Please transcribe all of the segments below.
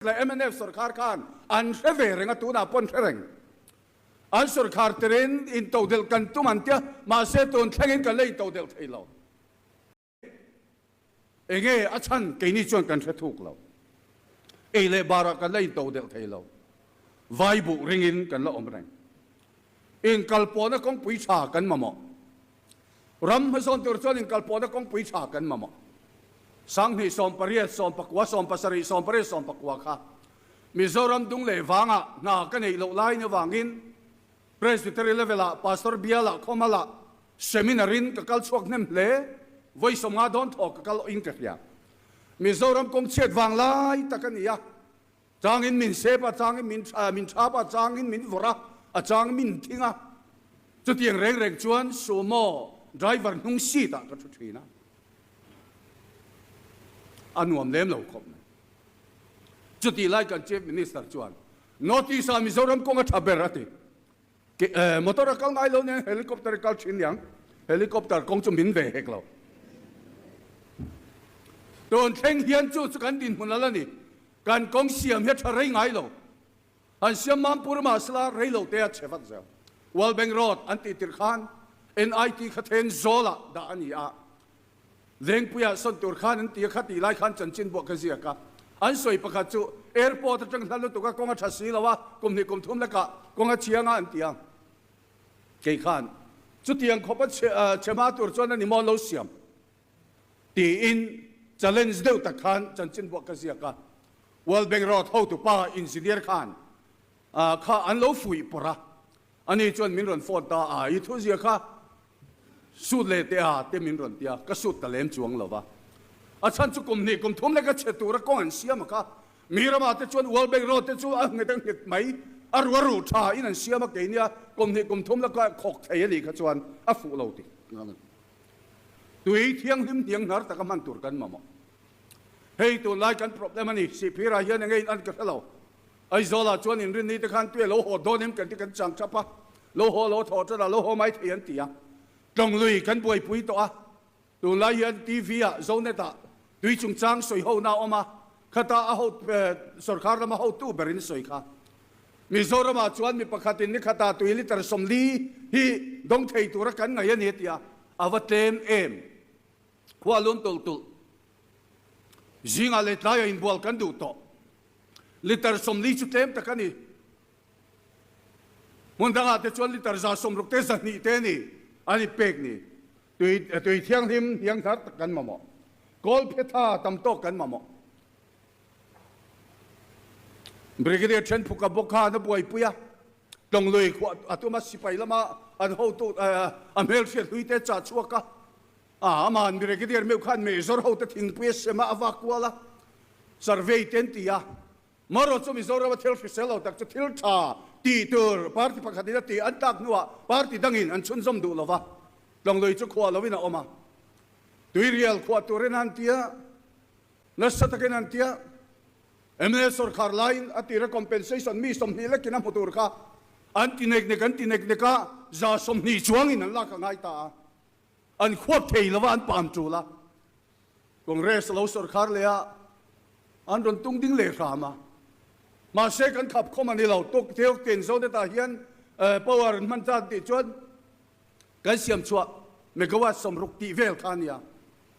Leh mnf sorkar khan an hre ve reng a, tunah pawh an hre reng. An sorkar tirin intodelh kan tum an tia, mahse tun thlengin kan la intodelh thei lo. Enge a chhan keini chuan kan hre thuk lo. Ei leh barah kan la intodelh thei lo. Vai buh ringin kan la awm reng. Inkalpawhna kawngpui tha kan mamawh. Ram hmasawn tur chuan inkalpawhna kawngpui tha kan mamawh. Sanghnih 18, 19, 17, 18, 19 kha Mizoram dung leh vangah hna ka neih loh lain avangin Presbytery level-ah Pastor bialah khawmalah seminar-in ka kal chhuak hnem hle. Vawi 50 dawn thawk ka kal awhin ka hria. Mizoram kawng chhiat vang lai tak a ni a. Changin min sep a, changin min min thap a, changin min vawrh a, a changin min thing a. Chutiang reng reng chuan Sumo driver hnung seat ah ka thu thin a. A nuam lem lo khawp mai. Chutih lai kan Chief Minister chuan North East ah Mizoram kawng a tha ber a ti. Motor a kal ngai lo nen helicopter a kal thin niang. Helicopter kawng chu min ve hek lo. Tun thleng hian chu chu kan dinhmun a la ni. Kan kawng siam hi a tha rei ngai lo. An siam Mampur mahsela rei lo te a chhe vak zel. World Bank Road an tih tirh khan NIT kha then zawlah dah a ni a. Vengpuiah sawn tur khan an ti a, kha tih lai khan chanchin buah ka ziak a. An sawi pakhat chu airport atang hla lutuk a, kawng a tha si lo a, kum hnih kum thum lekah kawng a chiang a an ti a. Kei khan chutiang khawp a chhe hma tur chuan a ni maw lo siam tiin challenge deuh tak khan chanchin buah ka ziak a. World Bank Road hotupa engineer khan kha an lo fuih pawrh a, ani chuan min rawn phone ta a, i thuzia kha Sut leh teh a te min rawn ti a, ka sut ta lem chuang lo va. A chhan chu kum hnih kum thum leka chhe tura kawng an siam a kha. Mi ramah te chuan World Bank Road te chu a nghet a nghet mai, a ru a ru tha in an siam a kei nia kum hnih kum thum leka khawk thei a nih kha chuan a fuh lo ti. Tui thianghlim hniang hnar taka hman tur kan mamawh. Hei tunlai kan problem a ni, Sihphirah hian enge in an ka hre lo. Aizawlah chuan inrinni te khan tui a lo haw dawn em kan ti kan chang thap a, lo haw lo thaw tan a lo haw mai thei an ti a. Tlawng lui kan buaipui tawh a, tunlai hian TV ah Zonet ah tui chungchang sawi ho na a awm a, khata a ho sorkar lama hotu berin sawi kha. Mizoram ah chuan mi pakhatin ni khatah tui litre 40 hi dawng thei tura kan ngaih a ni a ti a, a va tlem em? Khua lum tulh tulh. Zingah leh tlaiah inbual kan duh tawh. Litre 40 chu tlem tak a ni. Hmun dangah te chuan litre 160 te 200 te a ni an inpek ni. Tui tui thianghlim hniang thar tak kan mamawh. Kawl phetha tam tawk kan mamawh. Brigadier Thenphuka bawk khan a buaipui a, Tlawng lui khuah a tum a, sipai lama an hotu a hmelhriat hlui te chah chhuak a, A, amahan Brigadier meuh khan Major hote thingpui a sem a, a vak kual a, survey te an ti a. Marawh chu Mizoram a thil hrisel lo tak chu thil tha tih tur party pakhatin a tih an tlak hnuah party dangin an chhunzawm duh lo va, Tlawng lui chu khuah loin a awm a. Tuirial khuah turin an ti a, nasa takin an ti a. Mla sorkar laiin a tira compensation mi 20 lekin a hmu tur kha an ti nek nek an ti nek nek a, 120 chuangin an lak a ngai ta a. An khuap thei lova an pam tul a, Congress lo sorkar leh a, an rawn tung ding leh hram a. Mahse kan khap khawm a ni lo, tuk theu ten zo te tah hian power an hman tan tih chuan kan siam chhuah megawatt 60 tih vel kha a nia,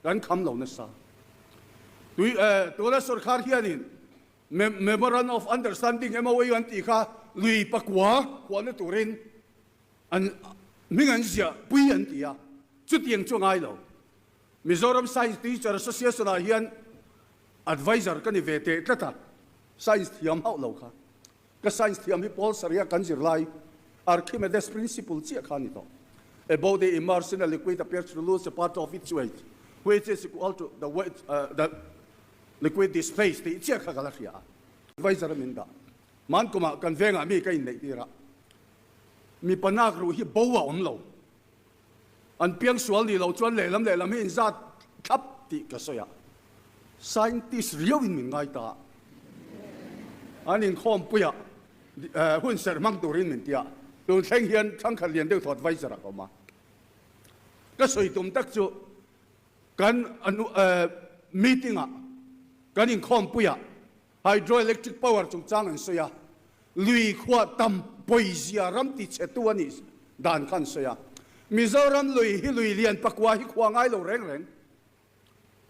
kan kham lo nasa. Tui tuna sorkar hianin Memorandum of Understanding, MOU, an tih kha lui pakua khuahna turin An hming an ziah pui an ti a, chutiang chu a ngai lo. Mizoram Science Teacher Association ah hian advisor ka ni ve teh tlat a, science thiam hauh lo kha. Ka science thiam hi Paul Saria kan zir lai Archimedes principle chiah kha a ni tawh. A body immersed in a liquid appears to lose a part of its weight, which is equal to the weight the liquid displaced tih chiah kha ka la hria a. Advisor a min dah. Hmankumah kan vengah mi ka inneih tir a. Mipa nak ruh hi bo a awm lo. An piang sual nih loh chuan lehlam lehlam hi inzat thlap tih ka sawi a. Scientist riau in min ngai ta a. An inkhawmpui a, hun serh hmang turin min ti a. Tun thleng hian thangkhat lian deuh thawt vai zarah ka awm a. Ka sawi tum tak chu kan meeting ah, kan inkhawmpui ah. Hydroelectric power chungchang an sawi a, lui khuah tam pawizia ram tichhetu a nih dan kha an sawi a. Mizoram lui hi lui lian pakua hi khua ngai lo reng reng.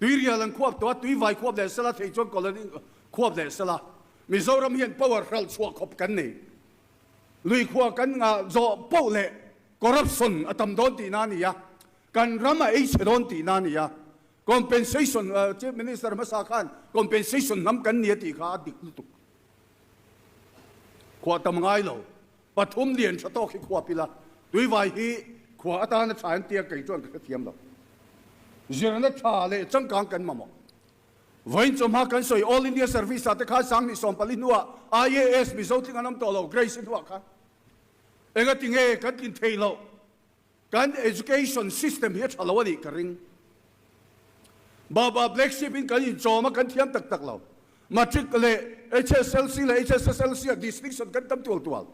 Tuirial an khuap tawh a, tuivai khuap leh sela thei chuan colony khuap leh sela. Mizoram hian power hralh chhuah khawp kan nei. Lui khua kan ngah zawh poh leh corruption a tam dawn tihna a ni a, kan ram a ei chhe dawn tihna a ni a. Compensation, Chief Minister hmasa khan compensation hnam kan ni a tih kha a dik lutuk. Khua tam ngai lo, pathum lian tha tawk hi khuap ila, tuivai hi khua atana tha an tia kei chuan ka hrethiam lo. Zirna tha leh changkang kan mamawh. Vawiin chawhma kan sawi All India Service ah te khan 2014 hnuah IAS Mizo tling an awm tawh lo, Grace-i hnuah khan. Engati nge kan tlin thei loh? Kan education system hi a tha lo a nih ka ring. Baba Black Sheep in kan inchawm a, kan thiam tak tak lo. Matric leh HSLC leh HSSLC ah distinction kan tam tual tual.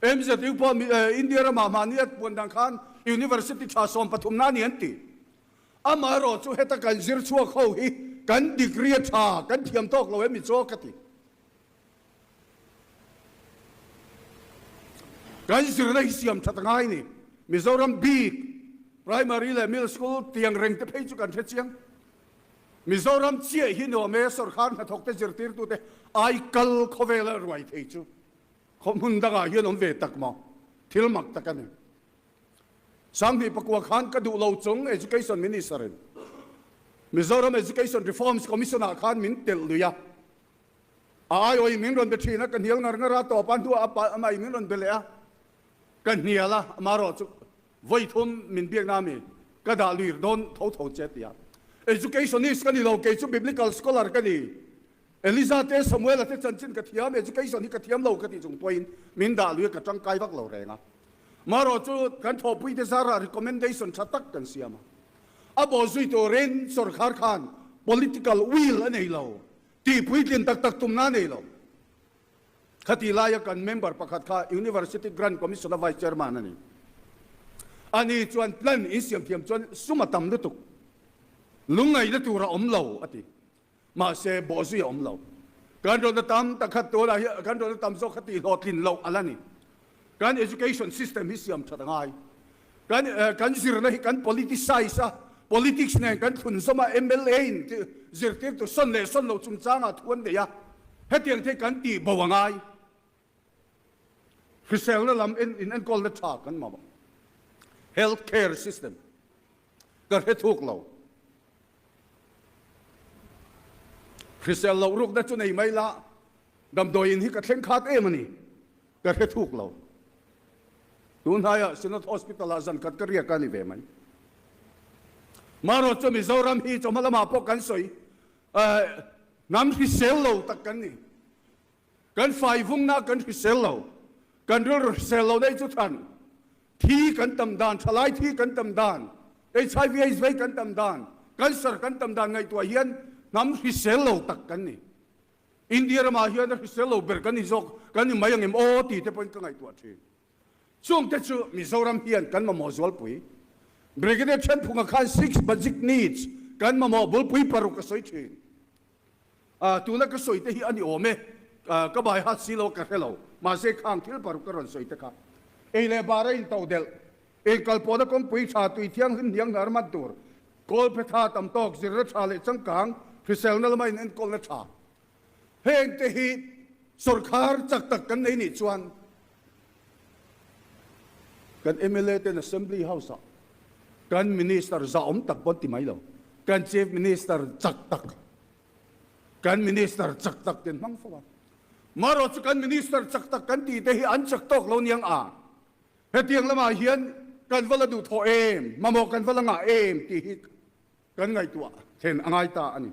MZU pawh India ramah mahni a puan dan khan University tha 13 na a ni an ti. Amaherawh chu heta kan zir chhuak ho hi kan degree a tha, kan thiam tawk lo em i chaw ka ti. Kan zirna hi siam that a ngai ni. Mizoram bik Primary leh Middle School tiang reng te phei chu kan hre chiang. Mizoram chiah hi nuam e, sawrkar hnathawk te zirtirtu te ai kal khawvela ruai thei chu khaw hmun dangah hian awm ve tak maw? Thil mak tak a ni. 2009 khan ka duh lo chung Education Minister in Mizoram Education Reforms Commission ah khan min telh lui a. A aiawin min rawn be thin a, ka hnial ngar ngar a, tawp a hnuah a pa amah min rawn be leh a, ka hnial a, amaherawh chu vawi thum min biakna ami ka dah luir dawn tho tho che tia. Educationist ka ni lo, kei chu biblical scholar ka ni. Eliza te Samuela te chanchin ka thiam, education hi ka thiam lo ka tih chung pawhin min dah lui a, ka tangkai vak lo reng a. Amaherawh chu kan thawhpui te zarah recommendation tha tak kan siam a, a bawhzui turin sawrkhar khan political will a nei lo. Tih puitlin tak tak tumna a nei lo. Khati laia kan member pakhat kha University Grant Commission a Vice Chairman a ni. Ani chuan plan insiam thiam chuan sum a tam lutuk. Lungngaihna tur a awm lo a ti. Mahse bawhzui a awm lo. Kan rawtna tam tak khat tunah hian kan rawtna tam zawk kha tih hlawhtlin loh a la ni. Kan education system hi siam that a ngai. Kan kan zirna hi kan politicize a, politics nen kan thlunzawm a, mla in zirtirtu sawn leh sawn lo chungchangah thu an nei a, hetiang te hi kan tih bo a ngai. Hriselna lam en in enkawlna tha kan mamawh. Health care system ka hre thuk lo. Hrisel loh rukna chu nei mai la, damdawiin hi ka thleng khat em a ni. Ka hre thuk lo. Tun hnaiah Synod Hospital ah zan khat ka riak a ni ve mai. Marawh chu Mizoram hi chawhma lamah pawh kan sawi hnam hrisel lo tak kan ni. Kan fai vungna kan hrisel lo. Kan rilru hrisel lo nei chu than thi kan tam dan, thalai thi kan tam dan, HIV AIDS vei kan tam dan, cancer kan tam dan ngaihtuah hian hnam hrisel lo tak kan ni. India ramah hian a hrisel lo ber kan ni zawk, kan ni mai ang em aw tih te pawhin ka ngaihtuah thin. Chungte chu Mizoram hian kan mamawh zualpui. Brigadier Thenphunga khan six basic needs kan mamawh bulpui paruk a sawi thin. Tuna ka sawi te hi a ni awm e, ka bai hat si lo ka hre lo, mahse khang thil paruk ka rawn sawi te kha ei leh bar a intoh delh, inkalpawhna kawngpui tha tui thianghlim hniang hnar man tur, Kawlphe tha tam tawk, zirna tha leh changkang, hriselna lama in enkawlna tha. Heng te hi sawrkhar chak tak kan nei nih chuan kan mla ten Assembly House ah kan Minister zahawm tak pawn ti mai lo, kan Chief Minister chak tak, kan Minister chak tak ten hmang fo a. Marawh chu kan Minister chak tak kan tih te hi an chak tawk lo niang a. Hetiang lamah hian kan va la duhthawh em, mamawh kan va la ngah em tih hi kan ngaihtuah thlen a ngai ta a ni.